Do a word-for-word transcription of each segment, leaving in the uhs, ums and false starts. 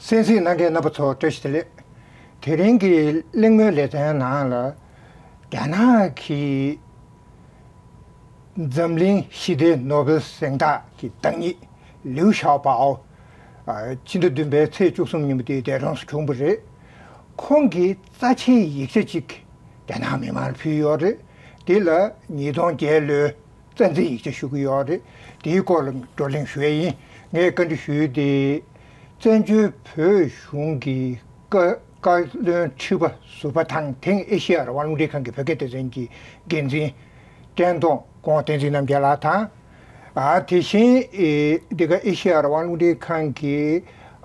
གསན་གཟིགས་གནང་མཁན་རྣམ་པ་ཚོ་བཀྲ་ཤིས་བདེ་ལེགས། དེ་རིང་གི་གླེང་མོལ་ལེ་ཚན་ནང་ལ། རྒྱ་ནག་གིས་འཛམ་གླིང་ཞི་བདེའི་ནོ་བེལ་གཟེངས་རྟགས་ཀྱི་བདག་ཉིད་ལིའུ་ཞའོ་པའོ། ཨ། ཕྱི་ཟླ་བདུན་པའི་ཚེས་བཅུ་གསུམ་ཉིན་མོ་དེའི་འདས་གྲོངས་སུ་གྱུར་པ་རེད། ཁོང་གིས་རྩ་ཆེའི་ཡིག་ཆ་གཅིག་རྒྱ་ནག་མི་མང་ལ་ཕུལ་ཡོད་རེད། དེ་ལ་ཉིས་སྟོང་བརྒྱད་ལོའི་རྩ་འཛིན་ཡིག་ཆ་ཞུ་གི་ཡོད་རེད། དེའི་སྐོར་ལ་བགྲོ་གླེང་ཞུ་ཡས་ཡིན། ངས་བཀའ་འདྲི་ཞུ་ཡས་དེ། བཙན་བྱོལ་བོད་གཞུང་གི་བཀའ་བཀའ་བློན་ཁྲི་པ་ཟུར་པ་དང་དེང་ཨེ་ཤེ་ཡ་རང་དབང་རླུང་འཕྲིན་ཁང་གི་བོད་སྐད་སྡེ་ཚན་གྱི་འགན་འཛིན་བཀྲས་མཐོང་སྐུ་ངོ་བསྟན་འཛིན་རྣམ་རྒྱལ་ལགས་དང་། ཨ། དེ་བཞིན་ཨེ་འདི་ག་ཨེ་ཤེ་ཡ་རང་དབང་རླུང་འཕྲིན་ཁང་གི་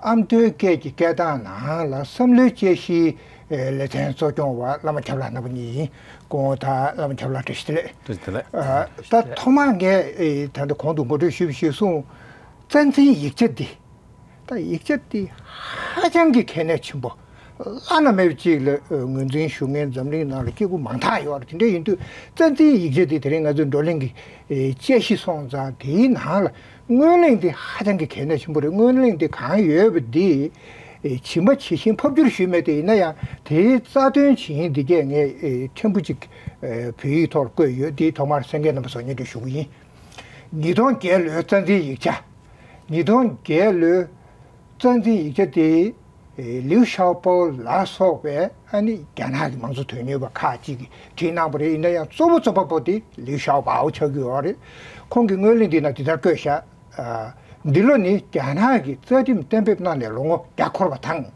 ཨ་མདོའི་སྐད་ཀྱི་སྐད་གདངས་ནང་ལ་བསམ་བློའི་དཔྱད་གཞིའི་ཨེ་ལེ་ཚན་གཙོ་སྐྱོང་བ་བླ་མ་ཁྱབ་ལྷ་རྣམ་པ་གཉིས་ཡིན། སྐུ་ངོ་དང་བླ་མ་ཁྱབ་ལྷ་བཀྲ་ཤིས་བདེ་ལེགས། བཀྲ་ཤིས་བདེ་ལེགས། ཨ། ད་ཐོག་མར་ངས་ཨེ་ད་ལྟ་གོང་དུ་ངོ་སྤྲོད་ཞུས་པ་ཞིག་གསུངས། རྩ་འཛིན་ཡིག་ཆ་འདི། ད་ཡིག་ཆ་འདི་ཧ་ཅང་གི་གལ་གནད་ཆེན་པོ། བླ་ན་མེད་པ་ཅིག་ལ་ངོས་འཛིན་ཞུ་མཁན་འཛམ་གླིང་ནང་ལ་སྐྱེ་དགུ་མང་དག་ཡོད་རེད། དེ་འདྲ་ཡིན་དུས་རྩ་འཛིན་ཡིག་ཆ་འདི་དེ་རིང་ང་ཚོའི་བགྲོ་གླེང་གི་དཔྱད་གཞི་སོང་ཙང་དེའི་ནང་ལ་སྔོན་གླེང་འདི་ཧ་ཅང་གི་གལ་གནད་ཆེན་པོ་རེད། སྔོན་གླེང་འདི་གང་ཡོད་པ་འདི་ཇི་མ་ཇི་བཞིན་ཕབ་བསྒྱུར་ཞུས་མེད་དེ། ཡིན་ན་ཡང་དེའི་རྩ་དོན་ཇི་ཡིན་འདི་གས་ངས་ཕྲན་བུ་ཅིག་བོད་ཡིག་ཐོག་བཀོད་ཡོད། འདི་ཐོག་མར་གསན་མཁན་རྣམ་པ་ཚོར་སྙན་སྒྲོན་ཞུ་གི་ཡིན། ཉིས་སྟོང་བརྒྱད་ལོའི་རྩ་འཛིན་ཡིག་ཆ། ཉིས་སྟོང་བརྒྱད་ལོའི་རྩ་འཛིན་ཡིག་ཆ་དེ་ལིའུ་ཞའོ་པའོ་ལ་སོགས་པའི་ཨ་ནི་རྒྱ་ནག་གི་མང་གཙོ་དོན་གཉེར་བ་ཁག་ཅིག་གིས་བྲིས་གནང་བ་རེད། ཡིན་ན་ཡང་གཙོ་བོ་རྩོམ་པ་པོ་དེ་ལིའུ་ཞའོ་པའོ་ཆགས་ཀྱི་ཡོད་རེད། ཁོང་གིས་སྔོན་གླེང་འདི་ན་འདི་ལྟར་བཀོད་བཞག། ཨ། འདི་ལོ་ནི་རྒྱ་ནག་གིས་རྩ་ཁྲིམས་གཏན་འབེབས་གནང་ནས་ལོ་ངོ་བརྒྱ་འཁོར་བ་དང་།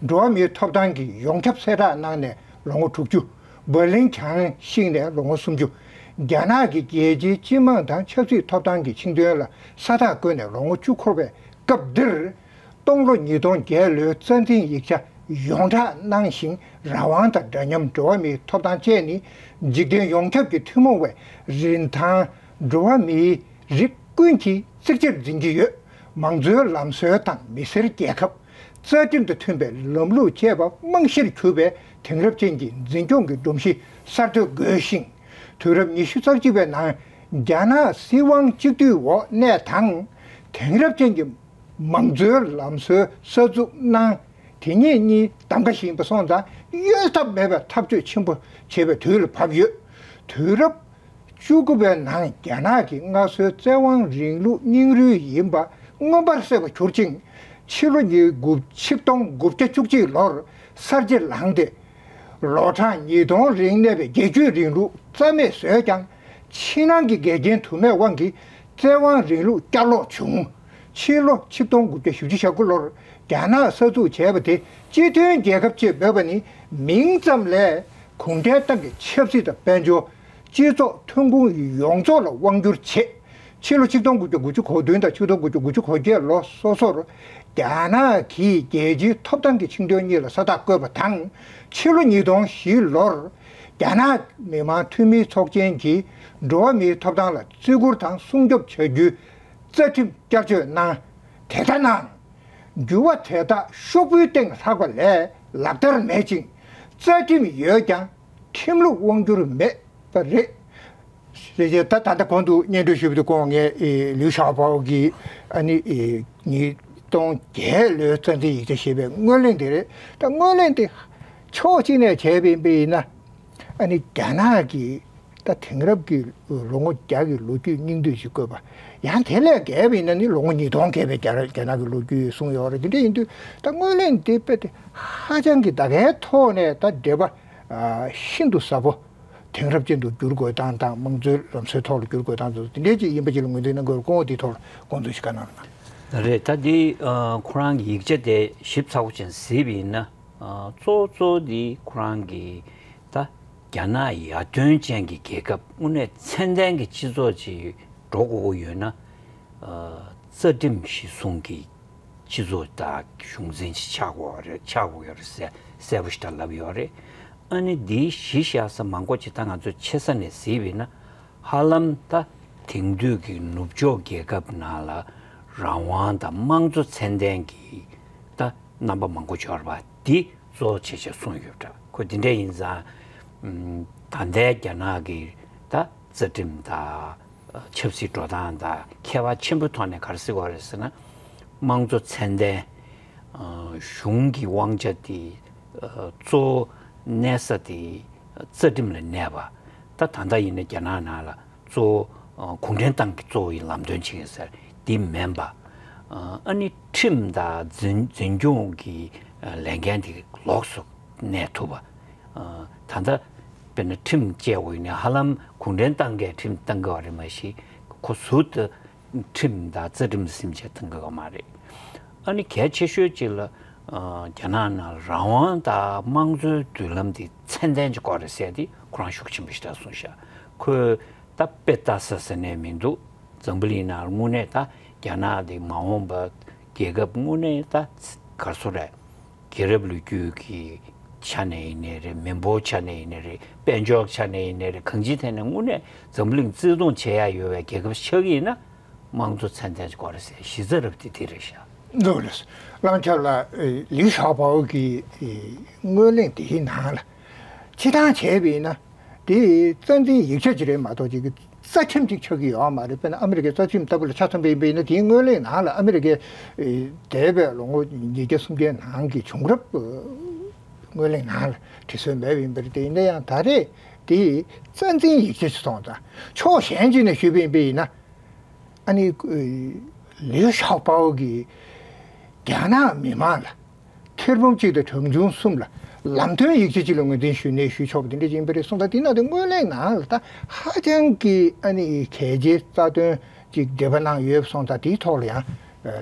འགྲོ་བ་མིའི་ཐོབ་ཐང་གི་ཡོངས་ཁྱབ་གསལ་བསྒྲགས་གནང་ནས་ལོ་ངོ་དྲུག་ཅུ། འབར་ལིན་གྱང་བཤིག་ནས་ལོ་ངོ་སུམ་ཅུ། རྒྱ་ནག་གི་རྒྱལ་སྤྱིའི་སྤྱི་དམངས་དང་ཆབ་སྲིད་ཐོབ་ཐང་གི་ཆིངས་དོན་ལ་ས་རྟགས་བཀོད་ནས་ལོ་ངོ་བཅུ་འཁོར་བའི་སྐབས་འདིར། སྟོང་ལོ་ཉིས་སྟོང་བརྒྱད་ལོའི་རྩ་འཛིན་ཡིག་ཆ་ཡོངས་བསྒྲགས་གནང་ཞིང་། རང་དབང་དང་འདྲ་མཉམ། འགྲོ་བ་མིའི་ཐོབ་ཐང་བཅས་ནི་འཇིག་རྟེན་ཡོངས་ཁྱབ་ཀྱི་ཐུན་མོང་བའི་རིན་ཐང་། འགྲོ་བ་མིའི་རིགས་ཀུན་གྱིས་གཙིགས་ཆེར་འཛིན་གྱི་ཡོད། མང་གཙོའི་ལམ་སྲོལ་དང་མི་སེར་རྒྱལ་ཁབ། རྩ་ཁྲིམས་དང་མཐུན་པའི་ལམ་ལུགས་བཅས་པ་རྨང་གཞིར་གྱུར་པའི་དེང་རབས་ཅན་གྱི་འཛིན་སྐྱོང་གི་སྒྲོམ་གཞི་གསར་གཏོད་དགོས་ཤིང་། དུས་རབས་ཉི་ཤུ་རྩ་གཅིག་པའི་ནང་རྒྱ་ནག་སྲིད་དབང་གཅིག་སྡུད་འོག་གནས་དང་། དེང་རབས་ཅན་གྱི་མང་གཙོའི་ལམ་སྲོལ་གསར་འཛུགས་གནང་། དེ་གཉིས་གཉིས་གདམ་ག་ཞིག་ཡིན་པ་སོང་ཙང་། གཡོལ་ཐབས་མེད་པའི་ཐག་གཅོད་ཆེན་པོ་བྱེད་པའི་དུས་ལ་བབ་ཡོད། དུས་རབས་བཅུ་དགུ་པའི་ནང་རྒྱ་ནག་གི་སྔར་སྲོལ་བཙན་དབང་རིང་ལུགས་རྙིང་རུལ་ཡིན་པ་མངོན་པར་གསལ་བར་གྱུར་ཅིང་། ཕྱི་ལོ་ཉིས་དགུ་ཆིག་སྟོང་དགུ་བརྒྱ་བཅུ་གཅིག་ལོར་གསར་བརྗེ་ལངས་ཏེ། ལོ་གྲངས་ཉིས་སྟོང་རིང་གནས་པའི་རྒྱལ་གཅེས་རིང་ལུགས་རྩ་མེད་བཟོས་ཀྱང་། ཕྱི་ནང་གི་འགལ་རྐྱེན་དུ་མའི་དབང་གིས་བཙན་དབང་རིང་ལུགས་བསྐྱར་ལོག་བྱུང་། ཕྱི་ལོ་ཆིག་སྟོང་དགུ་བརྒྱ་བཞི་བཅུ་ཞེ་དགུ་ལོར་རྒྱ་ནག་གསར་འཛུགས་བྱས་པ་དེ་སྤྱི་མཐུན་རྒྱལ་ཁབ་ཅེས་འབོད་པ་ནི་མིང་ཙམ་ལས་གུང་ཁྲན་ཏང་གི་ཆབ་སྲིད་དང་དཔལ་འབྱོར། སྤྱི་ཚོགས་ཐོན་ཁུངས་ཡོངས་རྫོགས་ལ་དབང་བསྒྱུར་བྱེད། ཕྱི་ལོ་ཆིག་སྟོང་དགུ་བརྒྱ་དགུ་བཅུ་གོ་བདུན་དང་ཆིག་སྟོང་དགུ་བརྒྱ་དགུ་བཅུ་གོ་བརྒྱད་ལོ་སོ་སོར་རྒྱ་ནག་གིས་རྒྱལ་སྤྱིའི་ཐོབ་ཐང་གི་ཆིངས་དོན་གཉིས་ལ་ས་རྟགས་བཀོད་པ་དང་། ཕྱི་ལོ་ཉིས་སྟོང་བཞི་ལོར་རྒྱ་ནག་མི་དམངས་འཐུས་མིའི་ཚོགས་ཆེན་གྱིས་འགྲོ་བ་མིའི་ཐོབ་ཐང་ལ་བརྩི་བཀུར་དང་སྲུང་སྐྱོབ་བྱ་རྒྱུའི་རྩ་ཁྲིམས་བསྐྱར་བཅོས་གནང་། དེ་ལྟར་ན། འགྱུར་བ་དེ་དག་ཤོག་བུའི་སྟེང་ལྷག་པ་ལས་ལག་བསྟར་མེད་ཅིང་། རྩ་ཁྲིམས་ཡོད་ཀྱང་ཁྲིམས་ལུགས་དབང་སྒྱུར་མེད་པ་རེད། ཞེས་བྱས། ད་ད་ལྟ་གོང་དུ་སྙན་སྒྲོན་ཞུས་པ་དེ་སྐུ་ངོ་ངས་ཨེ་ལིའུ་ཞའོ་པའོ་གི་ཨ་ནི་ཨེ་ཉིས་སྟོང་བརྒྱད་ལོའི་རྩ་འཛིན་ཡིག་ཆ་ཞེས་པའི་སྔོན་གླེང་དེ་རེད། ད་སྔོན་གླེང་དེ་ཕྱོགས་གཅིག་ནས་བྱས་པ་ཡིན་པ་ཡིན་ན། ཨ་ནི་རྒྱ་ནག་གི་ད་དེང་རབས་ཀྱི་ལོ་ངོ་བརྒྱ་གི་ལོ་རྒྱུས་སྙིང་བསྡུས་ཤིག་བཀོད་པ། ཡང་དེ་ལས་བརྒལ་བ་ཡིན་ན་ནི་ལོ་ངོ་ཉིས་སྟོང་བརྒལ་བའི་རྒྱ་རྒྱ་ནག་གི་ལོ་རྒྱུས་གསུངས་ཡོད་རེད། དེ་འདྲ་ཡིན་དུས་ད་སྔོན་གླེང་འདི་དཔེ་དེ་ཧ་ཅང་གི་ད་གའི་ཐོག་ནས་ད་འགྲེལ་པ་ཤིན་ཏུ་ཟབ་པོ། དེང་རབས་ཅན་དུ་བསྒྱུར་དགོས་སྟངས་དང་། མང་གཙོའི་ལམ་སྲོལ་ཐོག་ལ་བསྒྱུར་དགོས་སྟངས་དང་། དེ་འདྲའི་ཅིག་ཡིན་པ་ཅིག་ལ་ངོས་འཛིན་གནང་དགོས་རེད། སྐུ་ངོ་འདིའི་ཐོག་ལ་དགོངས་ཚུལ་ཞིག་བཀའ་གནང་རོགས་གནང་། རེད། ད་འདི་ཁོ་རང་གི་ཡིག་ཆ་དེ་ཞིབ་ཚགས་པོ་ཅན་གཟིགས་པ་ཡིན་ན། གཙོ་བོ་གཙོ་བོ་འདི་ཁོ་རང་གི་ད་རྒྱ་ནག་ཡར་ཐོན་ཅན་གྱི་རྒྱལ་ཁབ། དངོས་གནས་ཚད་ལྡན་གྱི་སྤྱི་ཚོགས་ཅིག་འགྲོ་དགོས་ཀྱི་ཡོད་ན། རྩ་ཁྲིམས་གཞི་བཟུང་གི་སྤྱི་ཚོགས་དང་གཞུང་འཛིན་ཅིག་ཆགས་དགོས་རེད། ཆགས་དགོས་ཡོད་རེད་ཟེར་གསལ་པོ་ཞེ་དྲག་ལབ་ཡོད་རེད། ཨ་ནི་འདིའི་གཞི་བཞག་ས་མང་པོ་ཅིག་ད་ང་ཚོས་ཆེ་ས་ནས་གཟིགས་པ་ཡིན་ན། ཧ་ལམ་ད་དེང་དུས་ཀྱི་ནུབ་ཕྱོགས་རྒྱལ་ཁབ་ནང་ལ་རང་དབང་དང་དམངས་གཙོ་ཚད་ལྡན་གྱི་ད་རྣམ་པ་མང་པོ་འབྱོར་བ་འདི་གཙོ་བོ་བྱས་བྱས་གསུངས་ཡོད་པ་འདྲ། ཁོ་འདི་འདྲ་ཡིན་ཙང་། ཨམ། ད་ལྟའི་རྒྱ་ནག་གི་ད་རྩ་ཁྲིམས་དང་ཆབ་སྲིད་འགྲོ་སྟངས་དང་ཁྱད་པར་ཆེན་པོའི་ཐོག་ནས་ག་རེ་ཟེར་དགོས་རེད་ཟེར་ན། དམངས་གཙོ་ཚད་ལྡན། གཞུང་གི་དབང་ཆ་དེ་གཙོ་བོ་གནས་ས་དེ་རྩ་ཁྲིམས་ལ་གནས་པ། ད་ད་ལྟ་ཡིན་ན་རྒྱ་ནག་ནང་ལ་གཙོ་བོ་གུང་ཁྲན་ཏང་གི་གཙོ་བོ་ཡི་ལམ་སྟོན་བྱེད་ཀྱི་ས་དེ་མིན་པ། ཨ་ནི་ཁྲིམས་དང་འཛིན་འཛིན་སྐྱོང་གི་ལས་འགན་དེ་ལོགས་སུ་གནས་ཐུབ་པ། ད་ལྟ་དཔེར་ན་ཁྲིམས་བཅད་དགོས་ཡིན་ན་ཧ་ལམ་གུང་ཁྲན་ཏང་གིས་ཁྲིམས་གཏང་གི་ཡོད་རེད་མ་གཞི་ཁོ་ཟུར་དུ་ཁྲིམས་དང་རྩ་ཁྲིམས་སེམས་ཅན་གཏང་གི་ཡོད་མ་རེད། ཨ་ནི་གལ་ཆེ་ཤོས་གཅིག་ལ་རྒྱ་ནག་ནང་རང་དབང་དང་དམངས་གཙོའི་མདུན་ལམ་དེ་ཚད་ལྡན་གཅིག་དགོས་རེད་ཟེར་དེ་ཁོ་རང་ཤུགས་ཆེན་པོ་ཞིག་ད་གསུངས་ཤག་ཁོས་ད་དཔེ་ལྟ་ས་ཟེར་ནས་མི་འདུག་འཛམ་བུ་གླིང་ནང་དངོས་གནས་ད་རྒྱ་ནག་དེ་མ་འོངས་པ་རྒྱལ་ཁབ་དངོས་གནས་ད་ག་རེ་ཟེར་དགོས་རེད། རྒྱལ་རབས་ལོ་རྒྱུས་ཀྱི་ཆ་ནས་ཡིན་ནའི་རེད། མི་འབོར་ཆ་ནས་ཡིན་ནའི་རེད། དཔལ་འབྱོར་ཆ་ནས་ཡིན་ནའི་རེད། གང་ཅིའི་ཐད་ནས་དངོས་གནས་འཛམ་གླིང་བརྩི་མཐོང་བྱེད་ཡ་ཡོད་པའི་རྒྱལ་ཁབ་ཆགས་ཀྱི་ཡིན་ན་དམངས་གཙོ་ཚད་ལྡན་ཅིག་དགོས་རེད་ཟེར་གཞི་རྩ་རབ་དེ་དེ་རེད་ཤག་འདུག་ལགས། བླ་མ་ཁྱབ་ལགས། ལིའུ་ཞའོ་པའོ་གི་སྔོན་གླེང་དེའི་ནང་ལ་སྤྱི་བཏང་བྱས་པ་ཡིན་ན། དེ་རྩ་འཛིན་ཡིག་ཆ་ཅིག་རེད་མ་གཏོགས་ཅིག་གི་རྩ་ཁྲིམས་ཅིག་ཆགས་ཀྱི་ཡོད་མ་རེད། དཔེར་ན་ཨ་མི་རི་ཀའི་རྩ་ཁྲིམས་ལྟ་བུ་ལ་ཆ་མཚོན་པ་ཡིན་པ་ཡིན་ན། དེའི་སྔོན་གླེང་ནང་ལ་ཨ་མི་རི་ཀའི་འདས་པའི་ལོ་ངོ་ཉིས་བརྒྱ་སུམ་བརྒྱའི་ནང་གི་བྱུང་རབས་སྔོན་གླེང་ནང་ལ་བྲིས་སྲོལ་མེད་པ་ཡིན་པ་རེད། དེ་ཡིན་ན་ཡང་ད་རེས་དེ་རྩ་འཛིན་ཡིག་ཆ་ཞིག་སོང་ཙང་ཕྱོགས་གཞན་ཅིག་ནས་ཞུས་པ་ཡིན་པ་ཡིན་ན། ཨ་ནི་ལིའུ་ཞའོ་པའོ་གིས་རྒྱ་ནག་མི་མང་ལ་ཐེར་འབུམ་གཅིག་དང་གྲངས་ཆུང་གསུམ་ལ་ལམ་སྟོན་ཡིག་ཆ་ཅིག་ལ་ངོས་འཛིན་ཞུས་ནས་ཞུས་ཆོག་པ་དེ་འདྲ་ཅིག་ཡིན་པ་རེད་གསུངས། ད་དེ་ནང་དུ་སྔོན་གླེང་ནང་ལ་ད་ཧ་ཅང་གི་ཨ་ནི་གལ་ཆེའི་རྩ་དོན་ཅིག་འགྲེལ་པ་གནང་ཡོད་པ་སོང་ཙང་། དེའི་ཐོག་ལ་ཡང་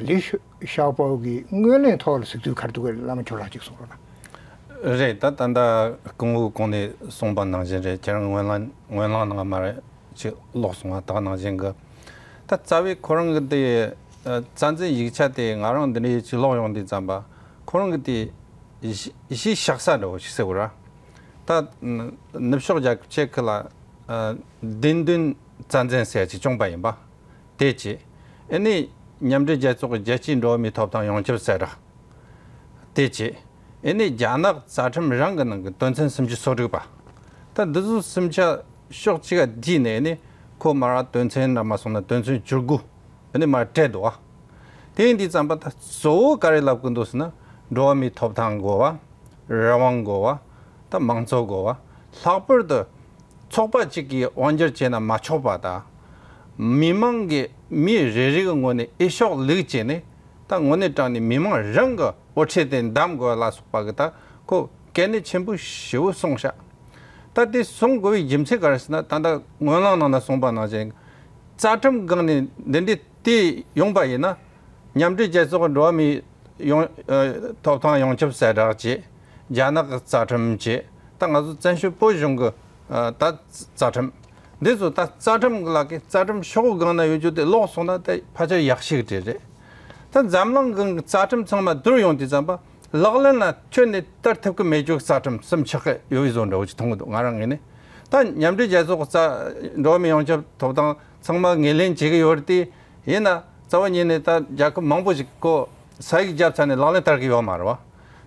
ལིའུ་ཞའོ་པའོ་གི་སྔོན་གླེང་ཐོག་ལ་གཟིགས་ཚུལ་ག་རེ་འདུག་གས། བླ་མ་ཁྱོད་རང་ཅིག་གསུང་རོགས་གནང་། རེད། ད་ད་ལྟ་སྐུ་ངོ་གོང་ནས་གསུངས་པ་ནང་བཞིན་རེད། ཁྱེད་རང་སྔོན་གླེང་སྔོན་གླེང་ནང་མར་ཅིག་ཀློག་སོང་བ་དག་ནང་བཞིན་གི། ད་རྩ་བའི་ཁོ་རང་གི་དེ་རྩ་འཛིན་ཡིག་ཆ་དེ་ང་རང་འདི་འདྲའི་ཅིག་ཀློག་ཡོང་དུས་ཙམ་པ་ཁོ་རང་གི་དེ་གཞི་གཞི་བཞག་ས་འདྲ་བོ་ཞིག་ཟེར་བ་ར། ད་ནུབ་ཕྱོགས་རྒྱལ་ཁབ་ཆེ་ཁག་ལ་བདུན་བདུན་རྩ་འཛིན་ཟེར་ཅིག་བྱུང་པ་ཡིན་པ། དེ་གཅིག་ཨ་ནི་མཉམ་འབྲེལ་རྒྱལ་ཚོགས་ཀྱི་རྒྱལ་སྤྱིའི་འགྲོ་བ་མིའི་ཐོབ་ཐང་ཡོངས་ཁྱབ་གསལ་བསྒྲགས། དེ་གཅིག་ཨ་ནི་རྒྱ་ནག་རྩ་ཁྲིམས་རང་གི་ནང་གི་དོན་ཚན་སུམ་ཅུ་སོ་དྲུག་པ། ད་འདི་ཚོ་སུམ་ཆ་ཕྱོགས་གཅིག་ག་བསྡུས་ནས་ཨ་ནི་ཁོ་མར་དོན་ཚན་འདྲ་མ་སོང་ན་དོན་ཚན་བཅུ་དགུ་ཨ་ནི་མར་སྤྲད་འདུག་ཨ། དེ་ཡིན་དུས་ཙམ་པ་ད་གཙོ་བོ་ག་རེ་ལབ་གི་འདུག་ཟེར་ན། འགྲོ་བ་མིའི་ཐོབ་ཐང་དགོས་པ། རང་དབང་དགོས་པ། ད་དམངས་གཙོ་དགོས་པ། ལྷག་པར་དུ་ཚོགས་པ་གཅིག་གིས་དབང་སྒྱུར་བྱས་ན་མ་ཆོག་པ་དང་། མི་མང་གིས་མི་རེ་རེ་གི་ངོས་ནས་འོས་ཤོག་བླུགས་བྱས་ནས་ད་དངོས་གནས་དྲང་ནས་མི་མང་རང་གི་དབུ་ཁྲིད་དེ་འདེམས་དགོས་ལ་སོགས་པ་གི་ད་ཁོ་གལ་གནད་ཆེན་པོ་ཞེ་པོ་གསུངས་ཤག་ད་དེ་གསུང་དགོས་པའི་རྒྱུ་མཚན་ག་རེ་ཟེར་ན། ད་ལྟ་སྔོན་གླེང་ནང་ན་གསུངས་པ་ནང་བཞིན་རྩ་ཁྲིམས་སྒང་ནས་འདི་འདྲའི་དེ་ཡོང་པ་ཡིན་ན། མཉམ་འབྲེལ་རྒྱལ་ཚོགས་ཀྱི་འགྲོ་བ་མིའི་ཡོངས་ཨ་ཐོབ་ཐང་ཡོངས་ཁྱབ་གསལ་བསྒྲགས་བྱས། རྒྱ་ནག་གི་རྩ་ཁྲིམས་བྱས། ད་ང་ཚོ་བཙན་བྱོལ་བོད་གཞུང་གི་ཨ་ད་རྩ་ཁྲིམས། འདི་ཚོ་ད་རྩ་ཁྲིམས་ལ་གི་རྩ་ཁྲིམས་ཤོག་གུ་སྒང་ན་ཡོད་རྒྱུ་དེ་ཀློག་སོང་ན་དེ་ཕལ་ཆེར་ཡག་ཤོས་ཀྱི་གྲས་རེད། ད་འཛམ་གླིང་གི་རྩ་ཁྲིམས་ཚང་མ་བསྡུར་ཡོང་དུས་ཙམ་པ་ལག་ལེན་ལ་ཁྱོན་ནས་བསྟར་ཐུབ་ཀྱི་མེད་རྒྱུ་རྩ་ཁྲིམས་གསུམ་ཆགས་ཀྱི་ཡོད་བཟོ་འདྲ་བོ་ཅིག་མཐོང་གི་འདུག་ང་རང་ངོས་ནས། ད་མཉམ་འབྲེལ་རྒྱལ་ཚོགས་ཀྱི་རྩ་འགྲོ་བ་མིའི་ཡོངས་ཁྱབ་ཐོབ་ཐང་ཚང་མ་ངོས་ལེན་བྱེད་ཀྱི་ཡོད་རེད་དེ། ཡིན་ན་རྩ་བ་ཉིད་ནས་ད་རྒྱལ་ཁབ་མང་པོ་ཞིག་གིས་ས་ཡིག་བརྒྱབ་ཚར་ནས་ལག་ལེན་བསྟར་གྱི་ཡོད་མ་རེད་བ།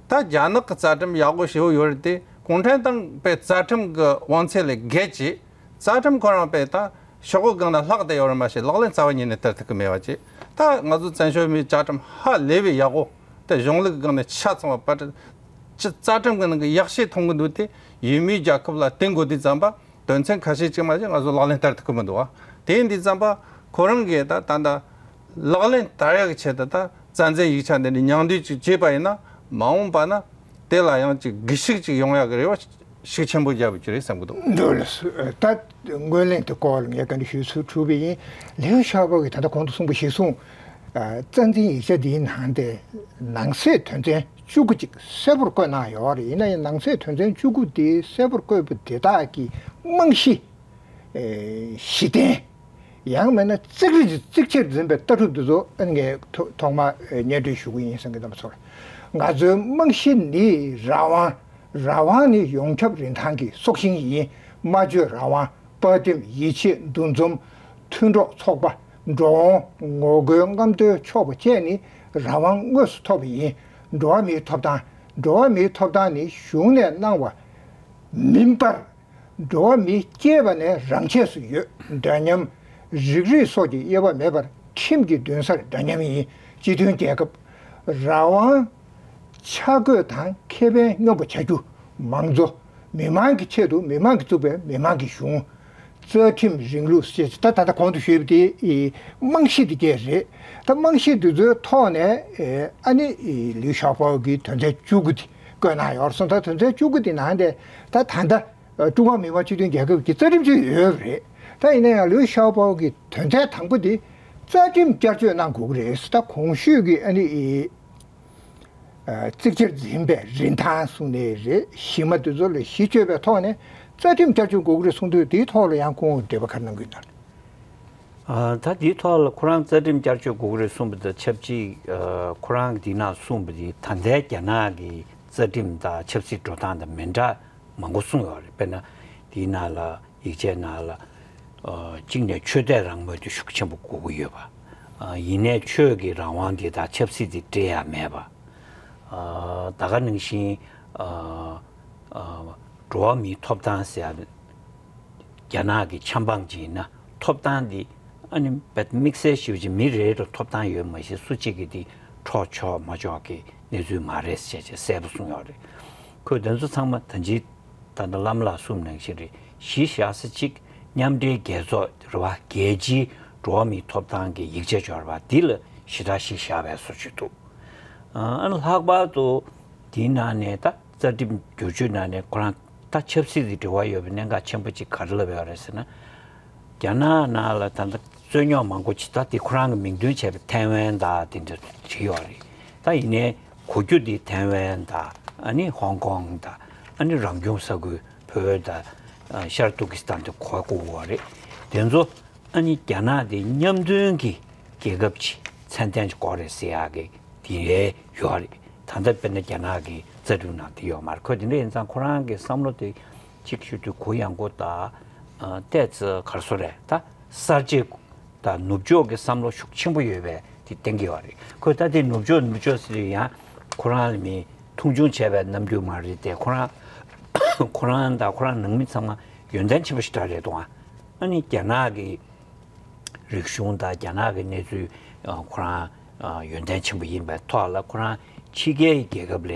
ད་རྒྱ་ནག་གི་རྩ་ཁྲིམས་ཡག་པོ་ཞེ་པོ་ཡོད་རེད་དེ། གུང་ཁྲན་ཏང་པའི་རྩ་ཁྲིམས་ཀྱི་དབང་ཚད་ལས་བརྒལ་གྱི་རྩ་ཁྲིམས་ཁོ་རང་པས་ད་ཤོག་གུ་སྒང་ན་ལྷག་བསྡད་ཡོད་རེད་མ་གཞི་ལག་ལེན་རྩ་བ་ཉིད་ནས་བསྟར་ཐུབ་ཀྱི་མེད་པ་བྱས། ད་ང་ཚོ་བཙན་བྱོལ་མིའི་རྩ་ཁྲིམས་ཧ་ལས་པའི་ཡག་པོ་དེ་གཞུང་ལུགས་སྒང་ནས་ཆ་ཚང་བ་པར་ཅི་རྩ་ཁྲིམས་ཀྱི་ནང་གི་ཡག་ཤོས་མཐོང་གི་འདུག་དེ་ཡུལ་མིའི་རྒྱལ་ཁབ་ལ་བརྟེན་དགོས་དུས་ཙམ་པ། དོན་ཚན་ཁ་ཤས་ཅིག་མ་གཏོགས་ང་ཚོ་ལག་ལེན་བསྟར་ཐུབ་ཀྱི་མི་འདུག་བ། དེ་ཡིན་དུས་ཙམ་པ་ཁོ་རང་གིས་ད་ད་ལྟ་ལག་ལེན་བསྟར་ཡག་གི་ཆེད་དུ་ད་རྩ་འཛིན་ཡིག་ཆ་འདི་འདྲའི་མཉམ་འདུས་ཅིག་བྱས་པ་ཡིན་ན། མ་འོངས་པ་ན་དེ་ལ་ཡང་ཅིག་སྒུལ་ཤུགས་ཅིག་ཡོང་ཡག་གི་རེ་བ་ཤུགས་ཆེན་པོ་བརྒྱབ་ཡོད་ཀྱི་རེད་བསམ་གྱི་འདུག་འདུག་ལགས་སོ། ད་སྔོན་གླེང་དེ་སྐོར་ལ་ངས་ག་འདྲ་ཞུས་ཚུལ་གྲུབ་པ་ཡིན། ལིའུ་ཞའོ་པོ་གིས་ད་ལྟ་གོང་དུ་གསུངས་པ་གཞིར་བཟུང་། རྩ་འཛིན་ཡིག་ཆ་འདིའི་ནང་དེ་ནང་གསེས་དོན་ཚན་བཅུ་དགུ་ཅིག་གསལ་པོར་བཀོད་གནང་ཡོད་རེད། ཡིན་ན་ཡང་ནང་གསེས་དོན་ཚན་བཅུ་དགུ་དེ་གསལ་པོར་བཀོད་པ་དེ་དག་གི་རྨང་གཞི། ཨེ་གཞི་རྟེན། ཡང་མིན་ན་རྩིག་རི་རྩིག་ཆར་འཛིན་པའི་ལྟ་གྲུབ་འདི་ཚོ་ཨ་ནི་ངས་ཐོ་ཐོག་མ་ཨེ་སྙན་སྒྲོན་ཞུ་གི་ཡིན་བསམ་གི་གདམ་སོང་། ང་ཚོའི་རྨང་གཞི་ནི་རང་དབང་། རང་དབང་ནི་ཡོངས་ཁྱབ་རིན་ཐང་གི་སྲོག་ཤིང་ཡིན། སྨྲ་བརྗོད་རང་དབང་། དཔའ་ཁྲིམས། ཡིད་ཆེས། འདུ་འཛོམས། མཐུན་གྲོགས་ཚོགས་པ། འགྲོ་འོང་། ངོ་རྒོལ། རྔམ་སྟོན། འཕྱོག་པ་བཅས་ནི་རང་དབང་དངོས་སུ་ཐོབ་པ་ཡིན། འགྲོ་བ་མིའི་ཐོབ་ཐང་། འགྲོ་བ་མིའི་ཐོབ་ཐང་ནི་གཞུང་ནས་གནང་བ་མིན་པར། འགྲོ་བ་མི་སྐྱེས་པ་ནས་རང་ཆས་སུ་ཡོད། འདྲ་མཉམ། རིགས་རུས་སོགས་ཀྱི་དབྱེ་བ་མེད་པར་ཁྲིམས་ཀྱི་མདུན་སར་འདྲ་མཉམ་ཡིན། སྤྱི་མཐུན་རྒྱལ་ཁབ། རང་དབང་ འཆར་འགོད་དང་ཁེ་ཕན་སྙོམས་པོ་བྱ་རྒྱུ། མང་གཙོ། མི་མང་གི་ཆེད་དུ་མི་མང་གིས་བཙུགས་པའི་མི་མང་གི་གཞུང་། རྩ་ཁྲིམས་རིང་ལུགས་ཞེས་ད་ད་ལྟ་གོང་དུ་ཞུས་པ་དེ་རྨང་གཞི་དེ་གས་རེད། ད་རྨང་གཞི་དེ་ཚོའི་ཐོག་ནས་ཨ་ནི་ལིའུ་ཞའོ་པོ་གི་དོན་ཚན་བཅུ་དགུ་དེ་བཀོད་གནང་ཡོད་སོང་། ད་དོན་ཚན་བཅུ་དགུ་དེ་ནང་དེ་ད་ད་ལྟ་ཀྲུང་ཧྭ་མི་དམངས་སྤྱི་མཐུན་རྒྱལ་ཁབ་ཀྱི་རྩ་ཁྲིམས་ཅིག་ཡོད་པ་རེད། ད་ཡིན་ན་ཡང་ལིའུ་ཞའོ་པོ་གི་དོན་ཚན་དང་པོ་དེ་རྩ་ཁྲིམས་བསྐྱར་བཅོས་གནང་དགོས་ཀྱི་རེད། ད་གོང་ཞུས་ཀྱི་ཨ་ནི་གཙིགས་ཆེར་འཛིན་པའི་རིན་ཐང་གསུངས་ནའི་རེད། གཞི་མ་དེ་ཚོ་ལ་གཞི་བཅོལ་བའི་ཐོག་ནས་རྩ་ཁྲིམས་བསྐྱར་བཅོས་དགོས་ཀྱི་རེད་གསུངས་དུས། དེའི་ཐོག་ལ་ཡང་ཁོང་འགྲེལ་པ་ག་རེ་གནང་གི་ཡོད་ན། ད་དེའི་ཐོག་ལ་ཁོ་རང་རྩ་ཁྲིམས་བསྐྱར་བཅོས་དགོས་ཀྱི་རེད་གསུངས་པ་དང་ཆབས་ཅིག་ཁོ་རང་གིས་དེའི་ནང་གསུངས་པ་དེ་ད་ལྟའི་རྒྱ་ནག་གི་རྩ་ཁྲིམས་དང་ཆབ་སྲིད་འགྲོ་སྟངས་དང་མི་འདྲ་མང་པོ་གསུངས་ཡོད་རེད། དཔེར་ན་དེའི་ནང་ལ་ཡིག་ཆའི་ནང་ལ་གཅིག་ནས་ཆོས་དད་རང་མོས་དེ་ཤུགས་ཆེན་པོ་དགོས་ཀྱི་ཡོད་པ། ཡིན་ནའི་ཆོས་ཀྱི་རང་དབང་དེ་དང་ཆབ་སྲིད་དེ་འདྲེས་ཡ་མེད་པ། ད་ག་ནང་བཞིན་འགྲོ་བ་མིའི་ཐོབ་ཐང་ཟེར་ཡ་རྒྱ་ནག་གི་ཆབ་འབངས་ཅིག་ཡིན་ན་ཐོབ་ཐང་འདི་ཨ་ནི་བེད་དམིགས་བསལ་ཞིག་ཅིག་མི་རེ་རེར་ཐོབ་ཐང་ཡོད་མ་གཞི་སུ་གཅིག་གིས་འདི་འཕྲོག་ཆོག་མ་ཆོག་གི་གནས་ཚུལ་མ་རེད་ཟེར་བྱས་གསལ་པོ་གསུངས་ཡོད་རེད། ཁོས་དེ་ཚོ་ཚང་མ་ད་ཅི་ད་ལྟ་བླ་མ་ལགས་གསུངས་ནང་བཞིན་རེད། གཞི་བཞག་ས་གཅིག་མཉམ་འབྲེལ་རྒྱལ་ཚོགས་རེད་བ། རྒྱལ་སྤྱིའི་འགྲོ་བ་མིའི་ཐོབ་ཐང་གི་ཡིག་ཆ་འབྱོར་བ་འདི་ལ་ཞེ་དྲག་གཞི་བཞག་པའི་བཟོ་ཅིག་འདུག་ཨ་ནི་ལྷག་པར་དུ་དེའི་ནང་ནས་ད་རྩ་ཁྲིམས་བསྒྱུར་བཅོས་ནང་ནས་ཁོ་རང་ད་ཆབ་སྲིད་ཀྱི་འབྲེལ་བ་ཡོད་པའི་གནད་འགག་ཆེན་པོ་གཅིག་ག་རེ་ལབ་ཡོད་རེད་ཟེར་ན། རྒྱ་ནག་ནང་ལ་ད་ལྟ་རྩོད་རྙོག་མང་པོ་ཅིག་ད་དེ་ཁོ་རང་གི་མིང་དོན་བྱས་པའི་ཐའེ་ཝན་དང་དེ་འདྲ་བྲིས་ཡོད་རེད། ད་ཡིན་ནའི་གོ་རྒྱུ་དེ་ཐའེ་ཝན་དང་ཨ་ནི་ཧོང་ཀོང་དང་ཨ་ནི་རང་སྐྱོང་ས་ཁུལ་བོད་དང་ཤར་ཏུར་ཀི་སི་ཐན་དེ་གོ་དགོས་ཀྱི་ཡོད་རེད། དེ་ཚོ་ཨ་ནི་རྒྱ་ནག་དེ་མཉམ་མཐུན་གྱི་རྒྱལ་ཁབ་ཅིག་མཚན་ལྡན་ཅིག་དགོས་རེད་ཟེར་ཡག་གི་དེ་ཡོད་རེད། ད་ལྟ་དཔེར་ན་རྒྱ་ནག་གི་རྩ་ཁྲིམས་ནང་དེ་ཡོད་མ་རེད། ཁོ་དེ་འདྲ་ཡིན་ཙང་ཁོ་རང་གི་བསམ་བློ་དེ་གཅིག་ཞུ་དུས་གུ་ཡངས་པོ་དང་ཏོག་ཙམ་ག་རེ་ཟེར་རེད། ད་གསར་བརྗེ་དང་ནུབ་ཕྱོགས་ཀྱི་བསམ་བློ་ཤུགས་ཆེན་པོ་ཡོད་པའི་དེ་བསྟན་གྱི་ཡོད་རེད། ཁོས་ད་དེ་ནུབ་ཕྱོགས་ནུབ་ཕྱོགས་ཟེར་དུས་ཡང་ཁོ་རང་ལ་མི་མཐོང་ཆུང་བྱས་པའི་རྣམ་འགྱུར་མ་རེད་དེ། ཁོ་རང་ཁོ་རང་དང་ཁོ་རང་ནང་མི་ཚང་མ་ཡོན་ཏན་ཆེན་པོ་ཞེ་དྲག་རེད་འདུག་ཨ་ནི་རྒྱ་ནག་གི་རིག་གཞུང་དང་རྒྱ་ནག་གི་གནས་ཚུལ་ཁོ་རང་ཡོན་ཏན་ཆེན་པོ་ཡིན་པའི་ཐོག་ལ་ཁོ་རང་ཕྱི་རྒྱལ་རྒྱལ་ཁབ་ལ་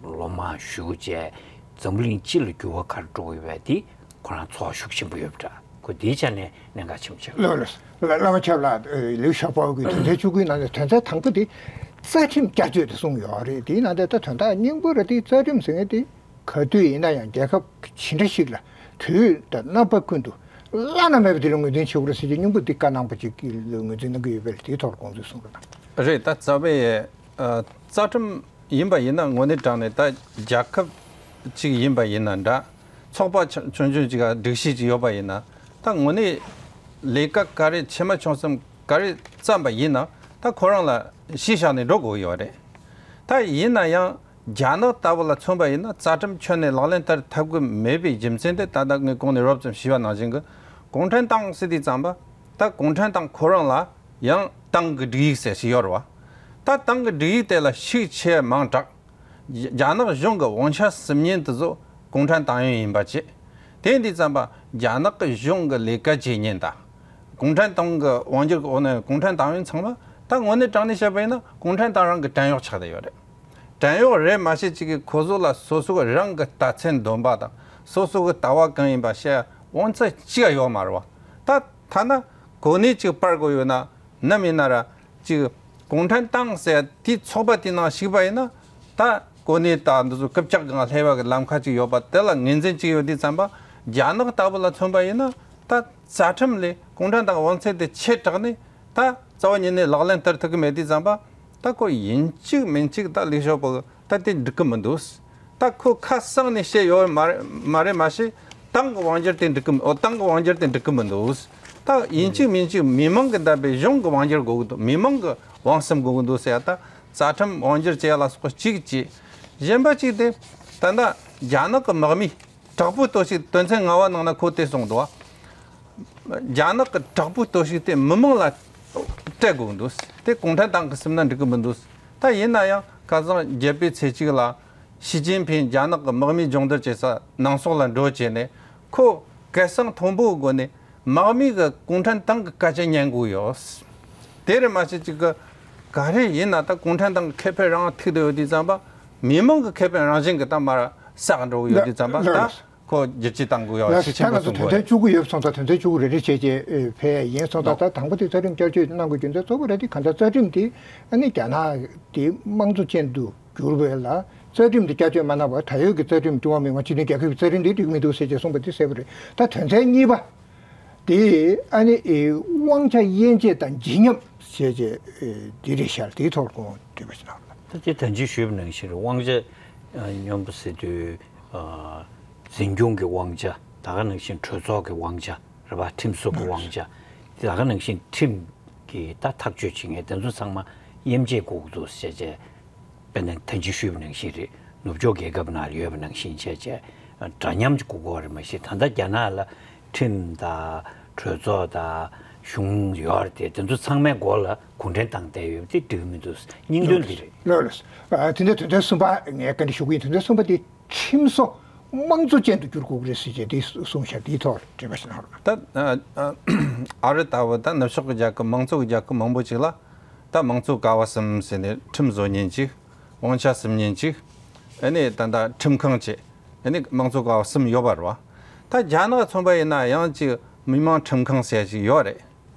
ལོ་མང་བཞུགས་བྱས་འཛམ་བུ་གླིང་སྤྱི་ལ་འགྱུར་བ་ག་རེ་འགྲོ་གི་ཡོད་པ་དེ་ཁོ་རང་ཚོར་བ་ཤུགས་ཆེན་པོ་ཡོད་པ་འདྲ། ཁོ་དེའི་ཆ་ནས་གནད་འགག་ཆེན་པོ་ཆགས། ལགས་ལགས་བླ་མ་ཆབ་ལགས། ལིའུ་ཞའོ་པོ་གི་དོན་ཚན་བཅུ་དགུའི་ནང་ནས་དོན་ཚན་དང་པོ་དེ་རྩ་ཁྲིམས་བསྐྱར་བཅོས་དེ་གསུངས་ཡོད་རེད། དེའི་ནང་དེ་ད་དོན་དག་སྙིང་པོ་རེད། དེ་རྩ་ཁྲིམས་ཟེར་མཁན་དེ་ག་དུས་ཡིན་ན་ཡང་རྒྱལ་ཁབ་ཇི་འདྲ་ཞིག་ལ་དུས་དང་རྣམ་པ་ཀུན་ཏུ་བླ་ན་མེད་པ་དེ་ལ་ངོས་འཛིན་བྱེད་དགོས་རེད་ཟེར་གྱི་སྙིང་པོ་འདི་བཀའ་གནང་པ་ཅིག་ལ་ངོས་འཛིན་གནང་གི་ཡོད་པས། དེའི་ཐོག་ལ་དགོངས་ཚུལ་གསུང་རོགས་གནང་། རེད། ད་རྩ་བའི་ཨ་རྩ་ཁྲིམས་ཡིན་པ་ཡིན་ན་དངོས་གནས་དྲང་གནས་ད་རྒྱལ་ཁབ་ཅིག་ཡིན་པ་ཡིན་ན་འདྲ། ཚོགས་པ་ཆུང་ཆུང་ཅིག་ག་སྒྲིག་གཞི་ཅིག་ཡོད་པ་ཡིན་ན་ད་དངོས་གནས་ལས་ཀ་ག་རེ་ཆེ་མ་ཆུང་གསུམ་ག་རེ་བརྩམས་པ་ཡིན་ན་ད་ཁོ་རང་ལ་གཞི་བཞག་ནས་འགྲོ་དགོས་ཡོད་རེད། ད་ཡིན་ན་ཡང་རྒྱ་ནག་ལྟ་བུ་ལ་མཚོན་པ་ཡིན་ན་རྩ་ཁྲིམས་ཁྱོན་ནས་ལག་ལེན་བསྟར་ཐུབ་ཀྱི་མེད་པའི་རྒྱུ་མཚན་དེ་ད་ལྟ་ངས་གོང་ནས་རོབ་ཙམ་ཞུས་པ་ནང་བཞིན་གྱི་གུང་ཁྲན་ཏང་ཟེར་དུས་ཙམ་པ་ད་གུང་ཁྲན་ཏང་ཁོ་རང་ལ་ཡང་ཏང་གི་སྒྲིག་ཡིག་ཟེར་ཞིག་ཡོད་རེད་བ། ད་ཏང་གི་སྒྲིག་ཡིག་དེ་ལ་ཤུགས་ཆེ་མང་དྲགས། རྒྱ་ནག་གཞུང་གི་དབང་ཆ་ཟིན་མཁན་དེ་ཚོ་གུང་ཁྲན་ཏང་ཡོན་ཡིན་པ་བྱས། དེ་འདི་ཙམ་པ་རྒྱ་ནག་གི་གཞུང་གི་ལས་ཀ་བྱེད་མཁན་དང་། གུང་ཁྲན་ཏང་གི་དབང་སྒྱུར་གྱི་འོག་ན་ཡོད་གུང་ཁྲན་ཏང་ཡོན་ཚང་མ་ད་དངོས་གནས་དྲང་གནས་བཤད་པ་ཡིན་ན་གུང་ཁྲན་ཏང་རང་གི་བྲན་གཡོག་ཆགས་བསྡད་ཡོད་རེད། བྲན་གཡོག་རེད་མ་ཤེས་ཅིག་གིས་ཁོ་ཚོ་ལ་སོ་སོ་གི་རང་གི་ལྟ་ཚུལ་འདོན་པ་དང་སོ་སོ་གི་ལྟ་བ་གང་ཡིན་པ་བཤད་དབང་ཚད་གཅིག་ཡོད་མ་རེད་བ། ད་ཐ་ན་གོ་གནས་གཅིག་སྤར་དགོས་ཡོད་ན། ནམ་ཡིན་ན་ར་ཅིག་གུང་ཁྲན་ཏང་ཟེར་དེའི་ཚོགས་པ་དེའི་ནང་ཞུགས་པ་ཡིན་ན་ད་གོ་གནས་དང་འདི་ཚོ་རྐུབ་བཀྱག་སྒང་སླེབས་པ་གི་ལམ་ཁ་ཅིག་ཡོད་པ་དེ་ལ་ངོས་འཛིན་ཅིག་ཡོད་དུས་ཙམ་པ་རྒྱ་ནག་ལྟ་བུ་ལ་མཚོན་པ་ཡིན་ན་ད་རྩ་ཁྲིམས་ལས་གུང་ཁྲན་ཏང་དབང་ཚད་དེ་ཆེ་དྲགས་ནས་ད་རྩ་བ་ཉིད་ནས་ལག་ལེན་བསྟར་ཐུབ་ཀྱི་མེད་དུས་ཙམ་པ་ད་ཁོ་ཡིན་གཅིག་མིན་གཅིག་ད་ལིའུ་ཞའོ་པོ་གི་ད་དེ་འགྲིག་གི་མི་འདུག་ད་ཁོ་ཁ་གསང་ནས་བཤད་ཡོད་མ་རེད་མ་རེད་མ་ཤེས། ཏང་གི་དབང་སྒྱུར་དེ་འགྲིག་གི་མི་འོ་ཏང་གི་དབང་སྒྱུར་དེ་འགྲིག་གི་མི་འདུག་ད་ཡིན་གཅིག་མིན་གཅིག་མི་མང་གི་འདས་པའི་གཞུང་གི་དབང་སྒྱུར་དགོས་ཀྱི་འདུག་མི་མང་གི་དབང་གསུམ་དགོས་ཀྱི་འདུག་ཟེར་ཡ་ད་རྩ་ཁྲིམས་དབང་སྒྱུར་བྱེད་ཡ་ལ་སོགས་གཅིག་བྱས། གཞན་པ་གཅིག་དེ་ད་ལྟ་རྒྱ་ནག་གི་དམག་མིས་དྲག་པོའི་སྟོབས་ཤུགས་དོན་ཚན་ལྔ་པ་ནང་ན་ཁོ་དེ་གསུངས་འདུག་རྒྱ་ནག་གི་དྲག་པོའི་སྟོབས་ཤུགས་དེ་མི་མང་ལ་སྤྲད་དགོས་ཀྱི་འདུག་དེ་གུང་ཁྲན་ཏང་གིས་ཟིན་ན་འགྲིག་གི་མི་འདུག་ད་ཡིན་ན་ཡང་ཁ་སང་བརྒྱད་པའི་ཚེས་གཅིག་ལ། ཞི་ཅིན་ཕིང་རྒྱ་ནག་གི་དམག་མིའི་སྦྱོང་བརྡར་བྱེད་ས་ནང་སོག་ལ་འགྲོ་བྱས་ནས་ཁོ་སྐད་གསང་མཐོན་པོའི་སྒོ་ནས་དམག་མི་གི་གུང་ཁྲན་ཏང་གི་སྐད་ཆ་ཉན་དགོས་ཡོད། དེ་རེད་མ་བྱེད་ཅིག་གི་ག་རེ་ཡིན་ན་ད་གུང་ཁྲན་ཏང་གི་ཁེ་ཕན་རང་ཐུག་བསྡད་ཡོད་དུས་ཙམ་པ་ མི་མང་གི་ཁེ་ཕན་རང་བཞིན་གྱི་ད་མར་ཟག་འགྲོ་གི་ཡོད་དུས་ཙམ་པ། ད་ཁོ་བསྒྱུར་བཅོས་བཏང་དགོས་ཡ་ལགས་སོ། ཤུགས་ཆེན་པོ་གཏོང་དགོས་རེད། དོན་ཚན་བཅུ་དགུ་ཡོད་སོང་ཙང་དོན་ཚན་བཅུ་དགུ་རེ་རེ་བྱས་རྗེས་ཕེབས་ཡིན་སོང་ཙང་། ད་དང་པོ་དེ་རྩ་ཁྲིམས་བསྐྱར་བཅོས་གནང་དགོས་རྒྱུ་མཚན་གཙོ་བོ་རེད་དེ། གང་ལྟར་རྩ་ཁྲིམས་དེ་ཨ་ནི་རྒྱ་ནག་དེ་དམངས་གཙོ་ཅན་དུ་གྱུར་བས་ལ། རྩ་ཁྲིམས་དེ་བསྐྱར་བཅོས་མ་གནང་བར་ད་ཡོད་ཀྱི་རྩ་ཁྲིམས་ཀྲུང་ཧྭ་མི་དམངས་སྤྱི་མཐུན་རྒྱལ་ཁབ་ཀྱི་རྩ་ཁྲིམས་དེ་འགྲིག་མི་འདུག་ཟེར་བྱས་གསུངས་པ་དེ་གསལ་པོ་རེད། ད་དོན་ཚན་གཉིས་པ་དེ་ཨ་ནི་དབང་ཆ་དབྱེ་འབྱེད་དང་བརྗིད་ཉམས་ཞེས་བྱས་འདི་རེད་ཤག་དེའི་ཐོག་དགོངས་དྲིས་པ་ཞིག་གནང་རོགས། ད་དེ་ད་ཅི་ཞུས་པ་ནང་བཞིན་རེད། དབང་ཆ་སྙོམས་པོ་ཟེར་དུས་འཛིན་སྐྱོང་གི་དབང་ཆ། ད་ག་ནང་བཞིན་གྲོས་ཚོགས་ཀྱི་དབང་ཆ་རེད་པ། ཁྲིམས་བཟོ་གི་དབང་ཆ། ད་ག་ནང་བཞིན་ཁྲིམས་ཀྱི་ད་ཐག་གཅོད་བྱེད་མཁན་དེ་ཚོ་ཚང་མ་དབྱེ་འབྱེད་དགོས་ཀྱི་འདུག་ཟེར་བྱས། དཔེར་ན་ད་ཅི་ཞུས་པ་ནང་བཞིན་རེད། ནུབ་ཕྱོགས་རྒྱལ་ཁབ་ནང་ལ་ཡོད་པ་ནང་བཞིན་བྱས་བྱས་འདྲ་མཉམ་གྱི་དགོས་མཁོ་རེད། མ་གཞི་ད་ལྟ་རྒྱ་ནག་ལ་ཁྲིམས་དང་གྲོས་ཚོགས་དང་གཞུང་ཡོད་རེད་དེ། དེ་ཚོ་ཚང་མའི་མགོ་ལ་གུང་ཁྲན་ཏང་བསྡད་ཡོད་པ་དེ་འགྲིག་མི་འདུག། སྙིང་དོན་འདི་རེད། ལགས་ལགས། དེ་འདྲ་དོན་ཚན་གསུམ་པ་ངས་བཀའ་འདྲི་ཞུ་གི་ཡིན། དོན་ཚན་གསུམ་པ་དེ་ཁྲིམས་བཟོ་དམངས་གཙོ་ཅན་དུ་འགྱུར་དགོས་ཀྱི་རེད་ཟེར་བྱས་དེ་གསུངས་ཤག་དེའི་ཐོག་དྲིས་པ་ཞིག་གནང་རོགས། ད་ཨ་རི་ལྟ་བུ་ད་ནུབ་ཕྱོགས་ཀྱི་རྒྱལ་ཁབ་མང་གཙོ་གི་རྒྱལ་ཁབ་མང་པོ་ཅིག་ལ་ད་དམངས་གཙོ་ཀ་བ་གསུམ་ཟེར་ནས་ཁྲིམས་བཟོ་མཁན་ཅིག། དབང་ཆ་སྲུང་མཁན་ཅིག། ཨ་ནི་ད་ལྟ་ཁྲིམས་ཁང་བཅས། ཨ་ནི་དམངས་གཙོ་ཀ་བ་གསུམ་ཡོད་པ་རེད་པ། ད་རྒྱ་ནག་མཚོན་པ་ཡིན་ན་ཡང་ཅིག་མི་དམངས་ཁྲིམས་ཁང་ཟེར་ཅིག་ཡོད་རེད།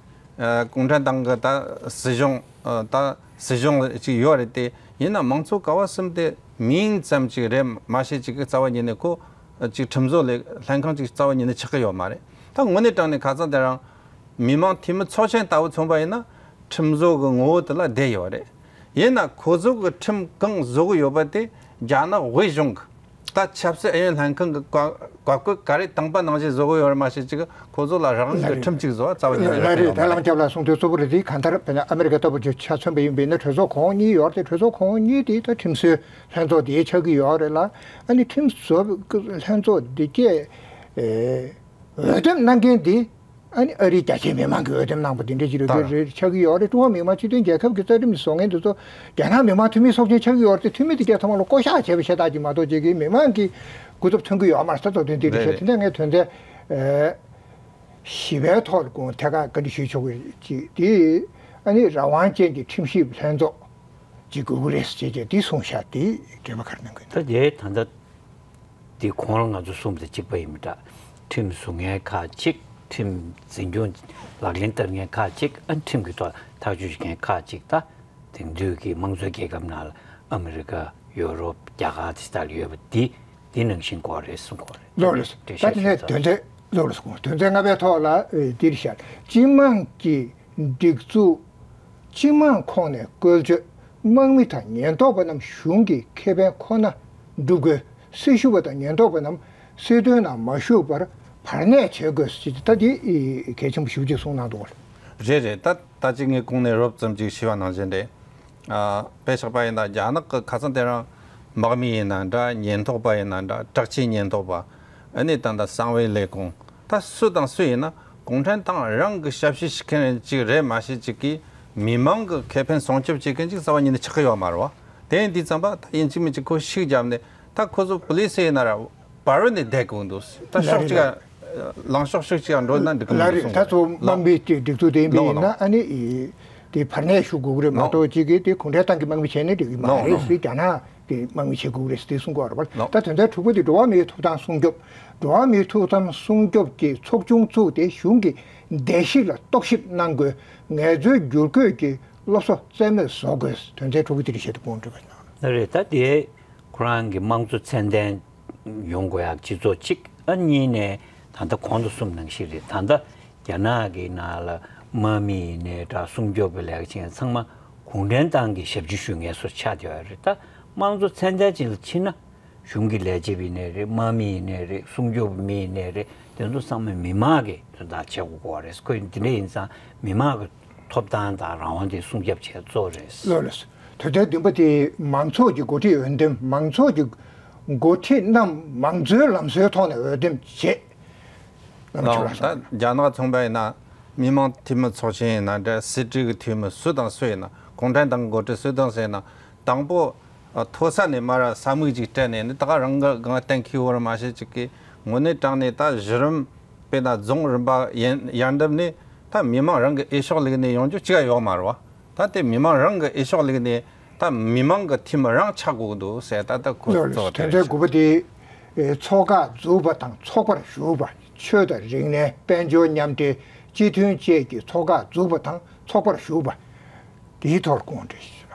ཨ་གུང་ཁྲན་ཏང་གི་ད་སྲིད་གཞུང་། ཨ་ད་སྲིད་གཞུང་ཅིག་ཡོད་རེད་དེ། ཡིན་ན་དམངས་གཙོ་ཀ་བ་གསུམ་དེ་མིང་ཙམ་ཅིག་རེད། མ་གཞི་ཅིག་གི་རྩ་བ་ཉིད་ནས་ཁོ་ཅིག་ཁྲིམས་བཟོ་ལས་ལྷན་ཁང་ཅིག་རྩ་བ་ཉིད་ནས་ཆགས་ཀྱི་ཡོད་མ་རེད། ད་དངོས་གནས་དྲང་གནས་ཁ་སང་དེ་རིང་མི་དམངས་འཐུས་མི་ཚོགས་ཆེན་ལྟ་བུ་མཚོན་པ་ཡིན་ན་ཁྲིམས་བཟོ་གི་ངོ་བོ་དེ་ལ་བསྡད་ཡོད་རེད། ཡིན་ན་ཁོ་ཚོ་གི་ཁྲིམས་གང་བཟོ་གི་ཡོད་པ་དེ་རྒྱ་ནག་དབུས་གཞུང་གི་ད་ཆབ་སྲིད་ཨུ་ཡོན་ལྷན་ཁང་གི་བཀའ་བཀའ་བཀོད་ག་རེ་བཏང་པ་ནང་བཞིན་བཟོ་གི་ཡོད་རེད། མ་གཞི་ཅིག་ཁོ་ཚོ་ལ་རང་གི་ལགས་རེད། ཁྲིམས་ཅིག་བཟོ་བ་རྩ་བ་ཉིད་ནས་ལགས་རེད། ད་ལམ་རྒྱབ་ལ་གསུང་དོན་གཙོ་བོ་རེད་དེ། གང་ལྟར་དཔེར་ན་ཨ་མི་རི་ཀ་ལྟ་བུ་ཆ་མཚོན་པ་ཡིན་པ་ཡིན་ན་གྲོས་ཚོགས་ཁང་གཉིས་ཡོད་རེད་དེ། གྲོས་ཚོགས་ཁང་གཉིས་དེ་ད་ཁྲིམས་བཟོའི་ལྷན་ཚོགས་དེ་ཆགས་ཀྱི་ཡོད་རེད་ལ། ཨ་ནི་ཁྲིམས་བཟོ་ལྷན་ཚོགས་འདི་གས་འོས་འདེམས་གནང་མཁན་དེ་ཨ་ནི་ཨ་རིའི་རྒྱ་ཆེའི་མི་མང་གིས་འོས་འདེམས་གནང་པ་དེ་འདྲ་ཅིག་རེད། ད་རེད་ཆགས་ཀྱི་ཡོད་རེད། ཀྲུང་ཧྭ་མི་དམངས་སྤྱི་མཐུན་རྒྱལ་ཁབ་ཀྱི་རྩ་ཁྲིམས་བཟོ་མཁན་དེ་ཚོ་རྒྱ་ནག་མི་དམངས་འཐུས་མི་ཚོགས་ཆེན་ཆགས་ཀྱི་ཡོད་རེད་དེ། འཐུས་མི་དེ་གས་ཚང་མ་ལ་བསྐོ་གཞག་བྱས་པ་ཤ་སྟག་ཅིག་མ་གཏོགས་ཅིག་གིས་མི་མང་གི་གོ་སྐབས་ཐོན་གྱི་ཡོད་མ་རེད། ད་ཐོབ་ཐང་དེ་རེད་ཤག། རེད་རེད། དེ་འདྲ་ངས་དོན་ཚན་ཨེ་བཞི་པའི་ཐོག་ལ་དགོངས་ཐད་ཀར་བཀའ་འདྲི་ཞུས་ཆོག་གི་ཅིག་དེ་ཨ་ནི་རང་དབང་ཅན་གྱི་ཁྲིམས་ཞིབ་ལྷན་ཚོགས་ཅིག་དགོས་ཀྱི་རེད་ཟེར་བྱས་དེ་གསུངས་ཤག། དེ་འགྲེལ་པ་ག་རེ་གནང་གི་ཡོད། ད་དེ་ད་ལྟ་དེ་གོང་ལ་ང་ཚོ་གསུངས་པ་དང་གཅིག་པ་ཡིན་པ་འདྲ། ཁྲིམས་བཟོ་མཁན་ཁག་ཅིག། ཁྲིམས་འཛིན་སྐྱོང་ལག་ལེན་བསྟར་མཁན་ཁག་ཅིག། ཨ་ཁྲིམས་ཀྱི་ཐོག་ཐག་གཅོད་བྱེད་མཁན་ཁག་ཅིག། ད་དེང་དུས་ཀྱི་དམངས་གཙོའི་རྒྱལ་ཁབ་ནང་ལ་ཨ་མི་རི་ཀ། ཡོ་རོབ། རྒྱ་གར་དེ་ལྟར་ཡོད་པ་འདི་འདི་ནང་བཞིན་དགོས་རེད་གསུང་གི་ཡོད་རེད། ལགས་རེད། འགྲེལ་ད་དེ་བཤད་ནས་ཞུས་དོན་ཚན། ལགས་རེད་གསུང་། དོན་ཚན་ལྔ་པའི་ཐོག་ལ་ཨེ་འདིར་བཞག། སྤྱི་དམངས་ཀྱི་སྒྲིག་འཛུགས། སྤྱི་དམངས་ཁོངས་ནས་བཀོལ་སྤྱོད། དམག་མི་དང་ཉེན་རྟོག་པ་རྣམས་གཞུང་གི་ཁེ་ཕན་ཁོ་ན་སྒྲུབ་དགོས། སྲི་ཞུ་བ་དང་ཉེན་རྟོག་པ་རྣམས་སྲིད་དོན་ནང་མ་ཞུགས་པར་བར་གནས་བྱེད་དགོས་ཟེར། ད་འདི་གལ་ཆེན་པོ་ཞེ་པོ་ཅིག་གསུངས་གནང་འདུག། རེད་རེད། ད་ད་ཅི་ངས་གོང་ནས་རོབ་ཙམ་ཅིག་ཞུས་པ་ནང་བཞིན་རེད། ཨ་དཔེ་བཞག་པ་ཡིན་ན་རྒྱ་ནག་གི་ཁ་སང་དེ་རིང་དམག་མི་ཡིན་ན་འདྲ། ཉེན་རྟོག་པ་ཡིན་ན་འདྲ། དྲག་ཆས་ཉེན་རྟོག་པ། ཨ་ནི་ད་ལྟ་གསང་བའི་ལས་ཁུངས། ད་སུ་དང་སུ་ཡིན་ན་གུང་ཁྲན་ཏང་རང་གི་ཞབས་ཕྱི་བྱེད་མཁན་ཅིག་རེད། མ་གཞི་ཅིག་གིས་མི་མང་གི་ཁེ་ཕན་སྲུང་སྐྱོབ་བྱེད་མཁན་ཅིག་རྩ་བ་ཉིད་ནས་ཆགས་ཀྱི་ཡོད་མ་རེད་པ། དེ་ཡིན་དུས་ཙམ་པ་ད་ཡིན་གཅིག་མིན་གཅིག་ཁོ་ཤུགས་བརྒྱབ་ནས། ད་ཁོ་ཚོ་པུ་ལི་སི་ཡིན་ན་ར་བར་བ་ནས་བསྡད་དགོས་འདུག། ད་ལགས་ཕྱོགས་རེད། གཅིག་ལ། ལངས་ཕྱོགས་ཕྱོགས་གཅིག་ལ་འགྲོ་ན་འགྲིག་གི་མི་ལགས་འདུག་རེད། གསུངས། ད་གཙོ་བོ་ལགས། དམག་མི་དེ་སྒྲིག་འཛུགས་དེ་ཡིན་པ་ལགས་ཡིན་ན། ལགས། ཨ་ནི་ཨི་དེ་བར་གནས་ཞུ་དགོས་ཀྱི་རེད་མ་གཏོགས། ལགས། གཅིག་གིས་དེ་གུང་ཁྲན་ཏང་གི་དམག་མི་བྱས་ནས་འགྲིག་གི་མ་རེད། ལགས། ཟེར་རྒྱ་ནག་གི་དམག་མི་བྱེད་དགོས་ཀྱི་རེད་ཟེར་དེ་གསུང་གི་ཡོད་རེད་པ། ལགས། ད་དོན་ཚན་དྲུག་པ་དེ་འགྲོ་བ་མིའི་ཐོབ་ཐང་སྲུང་སྐྱོབ། འགྲོ་བ་མིའི་ཐོབ་ཐང་སྲུང་སྐྱོབ་ཀྱི་ཚོགས་ཆུང་བཙུགས་ཏེ་གཞུང་གི་བརྡལ་བཤིག་ལ་རྟོག་ཞིབ་གནང་དགོས། ངལ་རྩོལ་བསྒྱུར་བཀོད་ཀྱི་སློབ་གསོ་རྩལ་མོས་བཟོ་དགོས། དོན་ཚན་དྲུག་པ་དེ་རེད་ཤག། དེ་དགོངས་འགྲེལ་པ་གནང་། ལགས་རེད། ད་དེ་ཁོ་རང་གི་དམངས་གཙོ་ཚད་ལྡན་ཡོང་དགོས་ཡག་སྤྱི་ཚོགས་གཅིག། ཨ་གཉིས་ནས་ད་ལྟ་གོང་དུ་གསུངས་ནང་བཞིན་རེད། ད་ལྟ་རྒྱ་ནག་གི་ནང་ལ་དམག་མི་ཡིན་ནའི་འདྲ། སྲུང་སྐྱོབ་པའི་ལས་ཀ་བྱེད་མཁན་ཚང་མ་གུང་ཁྲན་ཏང་གི་ཞབས་ཕྱི་ཞུ་མཁན་ཚོ་ཆགས་བསྡད་ཡོད་རེད། ད་དམངས་གཙོ་ཚད་ལྡན་ཅིག་ལ་ཕྱིན་ན། གཞུང་གི་ལས་བྱེད་པ་ཡིན་ནའི་རེད། དམག་མི་ཡིན་ནའི་རེད། སྲུང་སྐྱོབ་མི་ཡིན་ནའི་རེད། དེ་ཚོ་ཚང་མ་མི་མང་གིས་དོན་དག་བྱེད་དགོས་ཀྱི་རེད། ཁོས་འདི་འདྲ་ཡིན་ཙང་མི་མང་གི་ཐོབ་ཐང་དང་རང་དབང་དེ་སྲུང་སྐྱོབ་བྱེད་གཙོ་བོ་རེད། ལགས་ལགས། དོན་ཚན་བདུན་པ་དེ་མང་ཚོགས་ཀྱི་འགོ་ཁྲིད་འོས་འདེམས། མང་ཚོགས་ཀྱི་འགོ་ཁྲིད་རྣམས་མང་གཙོའི་ལམ་སྲོལ་ཐོག་ནས་འོས་འདེམས་བྱེད། ལགས། ད་རྒྱ་ནག་མཚོན་པ་ཡིན་ན་མི་དམངས་འཐུས་མི་ཚོགས་ཆེན་ཡིན་ན་འདྲ། སྲིད་གྲོས་ཀྱི་འཐུས་མི་སུ་དང་སུ་ཡིན་ན། གུང་ཁྲན་ཏང་གི་འགོ་ཁྲིད་སུ་དང་སུ་ཡིན་ན། དང་པོ་ཨ་མཐོ་ས་ནས་མར་ས་མིག་ཅིག་སྤྲད་ནས་ནི་ད་ག་རང་གི་སྒང་གཏན་འཁེལ་བོར་མ་བྱེད་ཅིག་གི། དངོས་གནས་དྲང་གནས་ད་གཞི་རིམ་དཔེར་ན་རྫོང་རིམ་པ་ཡན་ཡར་འདེམས་ནས་ད་མི་མང་རང་གི་འོས་ཤོག་ལེན་ནས་ཡོང་རྒྱུ་ཅིག་ཡོད་མ་རེད་པ། ད་དེ་མི་མང་རང་གི་འོས་ཤོག་ལེན་ནས་ ད་མི་མང་གི་ཐུན་མོང་རང་ཆགས་དགོས་འདུག་ཟེར། ད་ལྟ་ཁོ་ལགས་གཙོ་བོ་དོན་དེ་ཚན་རེད་དགུ་པ་དེ། ཨེ། ཚོགས་ཁག་འཛུགས་པ་དང་ཚོགས་པར་ཞུགས་པ། ཆོས་དང་རིག་གནས་དཔལ་འབྱོར་མཉམ་འབྲེལ་སྤྱི་མཐུན་བཅས་ཀྱི་ཚོགས་ཁག་འཛུགས་པ་དང་ཚོགས་པར་ཞུགས་པ། དེའི་ཐོག་དགོངས་འགྲེལ་ཞུ་ལ།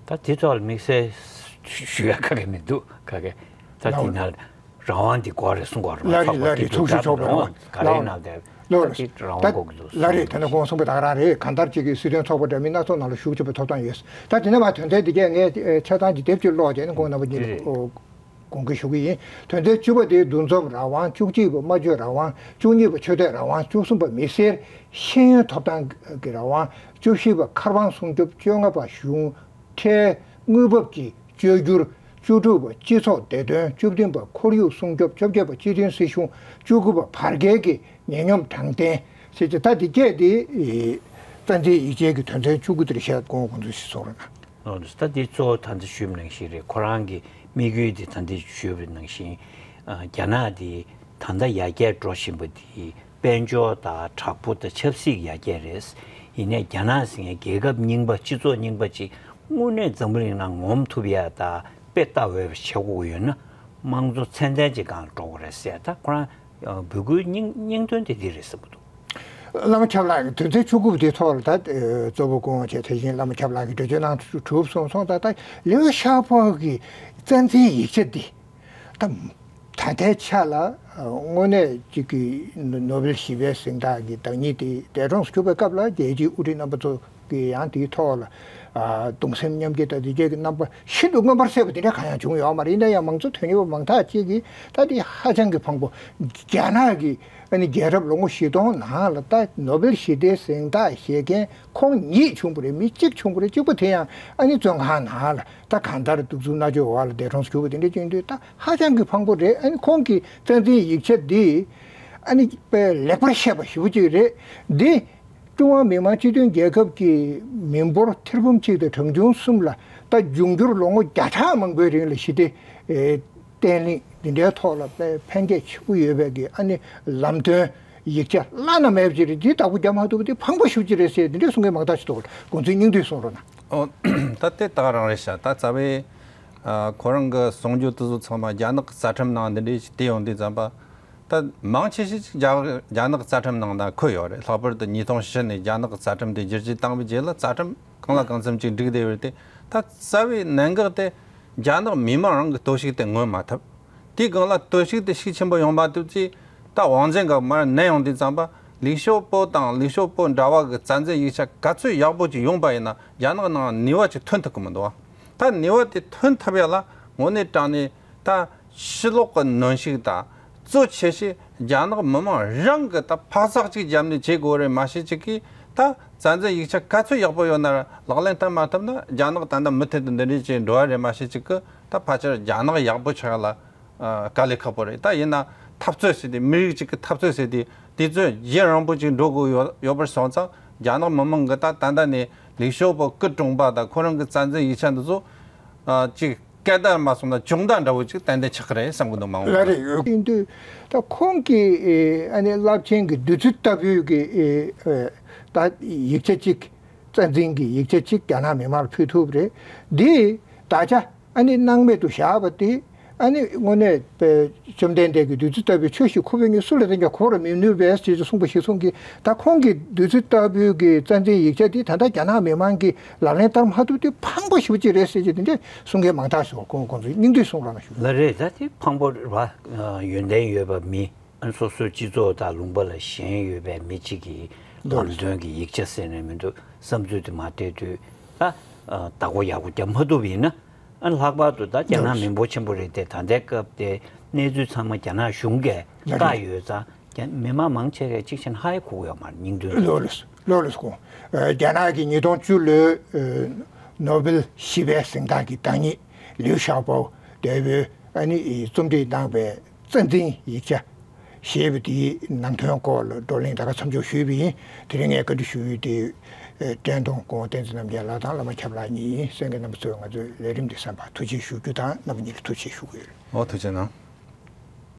ད་དེ་ཐོག་ལ་དམིགས་བསལ་ཞུ་ཡ་ག་གེ་མི་འདུག་ག་གེ། ད་དེ་ན་རང་དབང་འདི་དགོས་རེད་གསུང་གོ་རེད། ལ་རེད་ཚོགས་པ་ལ་རེད། དེ་ཚོགས་ཞུགས་ཆོག་པ་རང་དབང་ག་རེ་ལ་ན་དེ། ལོ་ད་ཅིག་རང་དབང་དགོས་ཀྱི་འདུག་ལ་རེད། དེ་ནས་གོང་གསུངས་པ་ད་ག་རང་རེད། གང་ལྟར་ཅིག་གིས་སྲིད་དོན་ཚོགས་པ་འདྲ་མིན་སྣ་ཚོགས་ནང་ལ་ཞུགས་ཆོག་པའི་ཐོབ་ཐང་ཡོད། ད་དེ་ནས་མ་དོན་ཚན་འདི་གས་ངས་ཆ་ཚང་གི་དེབ་ཅིག་ཀློག་བྱས་ནས་ཁོང་རྣམ་པ་གཉིས་ལ་དགོངས་འགལ་ཞུ་གི་ཡིན། དོན་ཚན་བཅུ་པ་དེ་འདུ་འཛོམས་རང་དབང་། བཅུ་གཅིག་པ་སྨྲ་བརྗོད་རང་དབང་། བཅུ་གཉིས་པ་ཆོས་དད་རང་དབང་། བཅུ་གསུམ་པ་མི་སེར་ཤེས་ཡོན་ཐོབ་ཐང་གི་རང་དབང་། བཅུ་བཞི་པ་མཁར་དབང་སྲུང་སྐྱོབ། བཅོ་ལྔ་པ་གཞུང་ཁྲལ་དངུལ་འབབ་ཀྱི་བཅོས་བསྒྱུར། བཅུ་དྲུག་པ་སྤྱི་ཚོགས་བདེ་དོན། བཅུ་བདུན་པ་ཁོར་ཡུག་སྲུང་སྐྱོབ། བཅོ་བརྒྱད་པ་སྤྱི་མཐུན་སྲིད་གཞུང་། བཅུ་དགུ་པ་བར་བརྒལ་གྱི་ཉེ་སྙོམས་དྲང་བདེན་ཟེར་གྱི། ད་འདི་སྐད་དེ་རྩ་འཛིན་ཡིག་ཆའི་གི་དོན་ཚན་བཅུ་དགུ་དེར་བཤད་དགོངས་དགོངས་ཚུལ་ཞིག་གསུང་རོགས་གནང་། ཨོ་ད་འདི་གཙོ་བོ་ད་ལྟ་ཞུས་པ་ནང་བཞིན་རེད། ཁོ་རང་གི་དམིགས་ཡུལ་དེ་ད་ལྟ་ཞུས་པ་ནང་བཞིན། ཨ། རྒྱ་ནག་དེ་ད་ལྟ་ཡར་རྒྱས་འགྲོ་བཞིན་པ་དེ་དཔལ་འབྱོར་དང་དྲག་པོ་དང་ཆབ་སྲིད་ཡར་རྒྱས་རེད། ཡིན་ནའི་རྒྱ་ནག་ཟེར་མཁན་རྒྱལ་ཁབ་རྙིང་པ་སྤྱི་ཚོགས་རྙིང་པ་ཅིག་དངོས་གནས་འཛམ་བུ་གླིང་ནང་ངོམ་ཐུབ་ཡ་དང་དཔེ་ལྟ་འོས་པ་བྱེད་དགོས་ཀྱི་ཡོད་ན། དམངས་གཙོ་ཚད་ལྡན་ཅིག་སྒང་ལ་འགྲོ་དགོས་རེད་ཟེར། ད་ཁོ་རང་འབོད་སྐུལ་སྙིང་སྙིང་དོན་དེ་འདི་རེད་བསམ་གྱི་འདུག་བླ་མ་ཆབ་ལགས་ཀྱིས་དོན་ཚན་བཅུ་དགུ་པ་དེའི་ཐོག་ལ་ད་གཙོ་བོ་སྐུ་ངོ་བྱས། དེ་བཞིན་བླ་མ་ཆབ་ལགས་ཀྱིས་འགྲེལ་བརྗོད་གནང་གྲུབ་སོང་། སོང་ཙང་ད་ལིའུ་ཞའོ་པོ་གི་རྩ་འཛིན་ཡིག་ཆ་འདི་ད་ད་ལྟའི་ཆ་ལ་དངོས་གནས་ཅིག་གི་ནོ་བེལ་ཞི་བའི་གཟེངས་རྟགས་ཀྱི་བདག་ཉིད་དེ་འདས་གྲོངས་སུ་གྱུར་པའི་སྐབས་ལ་རྒྱལ་སྤྱིའི་དབུ་ཁྲིད་རྣམ་པ་ཚོ་གིས་ཡང་དེའི་ཐོག་ལ་གདུང་སེམས་མཉམ་སྐྱེད་དང་དེ་བཅས་ཀྱི་རྣམ་པ་ཤིན་ཏུ་མངོན་པར་གསལ་བ་དེ་འདྲ་གང་ཡང་བྱུང་ཡོད་མ་རེད། ཡིན་ན་ཡང་མང་གཙོ་དོན་གཉེར་བ་མང་དག་ཅིག་གིས་ད་དེ་ཧ་ཅང་གི་ཕངས་པོ། རྒྱ་ནག་གི་ཨ་ནི་རྒྱལ་རབས་ལོ་ངོ་བཞི་སྟོང་ནང་ལ་ད་ནོ་བེལ་ཞི་བདེའི་གཟེངས་རྟགས་བཞེས་མཁན་ཁོང་ཉིད་བྱུང་བ་རེད། མི་གཅིག་བྱུང་བ་རེད། གཅིག་པ་དེ་ཡང་ཨ་ནི་བཙོན་ཁང་ནང་ལ་ད་གང་ལྟར་གདུག་རྩུབ་མནར་གཅོད་འོག་ལ་འདས་གྲོངས་སུ་གྱུར་པ་དེ་འདྲ་བྱུང་དུས་ད་ཧ་ཅང་གི་ཕངས་པོ་རེད། ཨ་ནི་ཁོང་གི་རྩ་འཛིན་ཡིག་ཆ་འདི་ཨ་ནི་དཔེ་ལེགས་པར་བཤད་པ་ཞེ་པོ་ཅིག་རེད། འདི་ཀྲུང་ཧྭ་མི་དམངས་སྤྱི་མཐུན་རྒྱལ་ཁབ་ཀྱི་མི་འབོར་ཐེར་འབུམ་གཅིག་དང་གྲངས་ཆུང་གསུམ་ལ་ད་འབྱུང་འགྱུར་ལོ་ངོ་བརྒྱ་ཕྲག་མང་པོའི་རིང་ལ་ཞི་བདེ་བརྟན་ལྷིང་འདི་འདྲའི་ཐོག་ལ་དཔེ་ཕན་སྐྱེད་ཆེན་པོ་ཡོད་པའི་གི་ཨ་ནི་ལམ་སྟོན་ཡིག་ཆ་བླ་ན་མེད་པ་ཅིག་རེད། འདི་བདག་པོ་རྒྱབ་མ་ཐུབ་པ་དེ་ཕངས་པོ་ཞེ་པོ་ཅིག་རེད་ཟེར། འདི་འདྲའི་གསུང་མཁན་མང་དག་ཅིག་འདུག་དགོངས་ཚུལ་སྙིང་བསྡུས་གསུང་རོགས་གནང་། ཨོ། ད་དེ་ད་ག་རང་རེད་ཤག་ད་རྩ་བའི་ཨ་ཁོ་རང་གི་གསུང་རྒྱུ་དེ་ཚོ་ཚང་མ་རྒྱ་ནག་གི་རྩ་ཁྲིམས་ནང་འདི་འདྲའི་ཞིག་བལྟས་ཡོང་དུས་ཙམ་པ། ད་མང་ཆེ་ཤོས་ཅིག་རྒྱ་རྒྱ་ནག་རྩ་ཁྲིམས་ནང་ད་འཁོད་ཡོད་རེད། ལྷག་པར་དུ་ཉིས་སྟོང་བཞི་ནས་རྒྱ་ནག་གི་རྩ་ཁྲིམས་དེ་བསྒྱུར་བཅོས་བཏང་བའི་རྗེས་ལ་རྩ་ཁྲིམས་གང་ལ་གང་འཚམ་ཅིག་འགྲིག་བསྡད་ཡོད་རེད་དེ། ད་རྩ་བའི་གནད་འགག་དེ་རྒྱ་ནག་མི་མང་རང་གི་གཏོར་བཤིག་དེ་ངོས་མ་ཐུབ། དེའི་སྒང་ལ་གཏོར་བཤིག་དེ་ཤུགས་ཆེན་པོ་ཡོང་མ་ཐུབ་ཚེ། ད་དབང་འཛིན་གྱི་མར་མནན་ཡོང་དུས་ཙམ་པ་ལིའུ་ཞའོ་པོ་དང་ལིའུ་ཞའོ་པོ་འདྲ་བ་གི་རྩ་འཛིན་ཡིག་ཆ་ག་ཚོད་ཡག་པོ་ཅིག་ཡོང་པ་ཡིན་ན་རྒྱ་ནག་ནང་ནུས་པ་ཅིག་ཐོན་ཐུབ་ཀྱི་མི་འདུག་ད་ནུས་པ་དེ་ཐོན་ཐུབ་ཡ་ལ་དངོས་གནས་དྲང་གནས་ད་ཕྱི་ལོགས་ཀྱི་གནོན་ཤུགས་དང་གཙོ་ཆེ་ཤོས་རྒྱ་ནག་མི་མང་རང་གི་ད་འཕག་འཚག་ཅིག་བརྒྱབ་ནས་བྱེད་དགོས་རེད་མ་གཞི་ཅིག་གིས། ད་རྩ་འཛིན་ཡིག་ཆ་ག་ཚོད་ཡག་པོ་ཡོད་ན་ལག་ལེན་བསྟར་མ་ཐུབ་ན་རྒྱ་ནག་ད་ལྟ་མུ་མཐུད་དུ་འདི་འདྲའི་བྱས་འགྲོ་བ་རེད་མ་གཞི་ཅིག་གི། ད་ཕལ་ཆེར་རྒྱ་ནག་ཡག་པོ་ཆགས་ཡ་ལ་ཨ་དཀའ་ལས་ཁག་པོ་རེད། ད་ཡིན་ན་འཐབ་རྩོད་ཟེར་དུས་མི་རིགས་གཅིག་གི་འཐབ་རྩོད་ཟེར་དུས་དུས་ཚོད་རྒྱུན་རིང་པོ་ཅིག་འགྲོ་དགོས་ཡོད་ཡོད་པར་སོང་ཙང་རྒྱ་ནག་མི་མང་གི་ད་ད་ལྟ་ནས་ལིའུ་ཞའོ་པོ་སྐུ་གྲོངས་པ་དང་ཁོ་རང་གི་རྩ་འཛིན་ཡིག་ཆ་འདི་ཚོ་ཨ་ཅིག་སྐད་བརྡ་མ་སོང་ན་སྦྱོང་བརྡ་འདྲ་བོ་ཅིག་ཏན་ཏན་ཆགས་ཀྱི་རེད་བསམ་གྱི་འདུག་མང་པོ་ལ་རེད་ཡོད་ཡིན་དུས་ད་ཁོང་གི་ཨ་ནི་རླབས་ཆེན་གྱི་བདུད་རྩི་ལྟ་བུའི་གི་ད་ཡིག་ཆ་གཅིག་རྩ་འཛིན་གྱི་ཡིག་ཆ་གཅིག་རྒྱ་ནག་མི་དམངས་ལ་ཕུལ་ཐུབ་རེད། འདི་ད་ཆ་ཨ་ནི་སྣང་མེད་དུ་བཞག་པ་དེ་ཨ་ནི་དངོས་གནས་པའི་བཅོམ་ལྡན་འདས་ཀྱི་བདུད་རྩི་ལྟ་བུའི་ཆོས་ཤིག་ཁོ་བོས་ཉིད་སུ་ལ་ཡང་གོ་བར་མི་ནུས་པས་ཞེས་གསུངས་པ་ཞིག་གསུངས་ཀྱི། ད་ཁོང་གི་བདུད་རྩི་ལྟ་བུའི་གི་རྩ་འཛིན་ཡིག་ཆ་དེ་ད་ལྟ་རྒྱ་ནག་མི་དམངས་ཀྱིས་ལག་ལེན་བསྟར་མ་ཐུབ་དུས་ཕངས་པོ་ཞེ་པོ་ཅིག་རེད་ཟེར་གྱི་དེ་འདྲས་གསུང་མཁན་མང་དག་ཞིག་ཁོང་ཁོང་ཚོས་སྙིང་བསྡུས་གསུང་རོགས་གནང་ཞུ། ལགས་རེད། ད་དེ་ཕངས་པོ་རེད་པ། ཡོན་ཏན་ཡོད་པ་མི། ཨ་ནི་སོ་སོའི་སྤྱི་ཚོགས་དང་ལུང་པ་ལ་ཞེན་ཡོད་པའི་མི་གཅིག་གིས་ལམ་སྟོན་གྱི་ཡིག་ཆ་ཟེར་ནས་མི་འདུག་བསམ་ཚུལ་དེ་མར་སྤྲད་དུས་ད་བདག་པོ་ཡག་པོ་རྒྱབ་མ་ཐུབ་པ་ཡིན་ན། ཨ་ནི་ལྷག་པར་དུ་ད་རྒྱ་ནག་མི་འབོར་ཆེན་པོ་རེད་དེ། ད་ལྟའི་སྐབས་དེ་གནས་ཚུལ་ཚང་མ་རྒྱ་ནག་གཞུང་གིས་བཀག་ཡོད་ཙང་། རྒྱ་མི་མང་མང་ཆེ་གས་གཅིག་བྱས་ན་ཧ་ཡང་གོ་གི་ཡོད་མ་རེད། སྙིང་དོན་ལོ་ལོ་ལོ་ལོ་སྐོང་། རྒྱ་ནག་གི་ཉིས་སྟོང་བཅུ་ལོའི་ནོ་བེལ་ཞི་བའི་གཟེངས་རྟགས་ཀྱི་བདག་ཉིད་ལིའུ་ཞའོ་པོ་དེ་བོས་ཨ་ནི་རྩོམ་སྒྲིག་གནང་བའི་རྩ་འཛིན་ཡིག་ཆ་ཞེས་པ་དེའི་ནང་དོན་སྐོར་ལ་བགྲོ་གླེང་ད་ག་མཚམས་འཇོག་ཞུས་པ་ཡིན། དེ་རིང་ངས་བཀའ་འདྲི་ཞུ་ཡུལ་དེ་བཀྲས་མཐོང་སྐུ་ངོ་བསྟན་འཛིན་རྣམ་རྒྱལ་ལགས་དང་བླ་མ་ཁྱབ་ལགས་གཉིས་ཡིན། གསན་མཁན་རྣམ་པ་ཚོས་ང་ཚོའི་ལས་རིམ་འདི་གསན་པར་ཐུགས་རྗེ་ཞུ་རྒྱུ་དང་རྣམ་པ་གཉིས་ལ་ཐུགས་རྗེ་ཞུ་གི་ཡོད། འོ་ཐུགས་རྗེ་གནང་།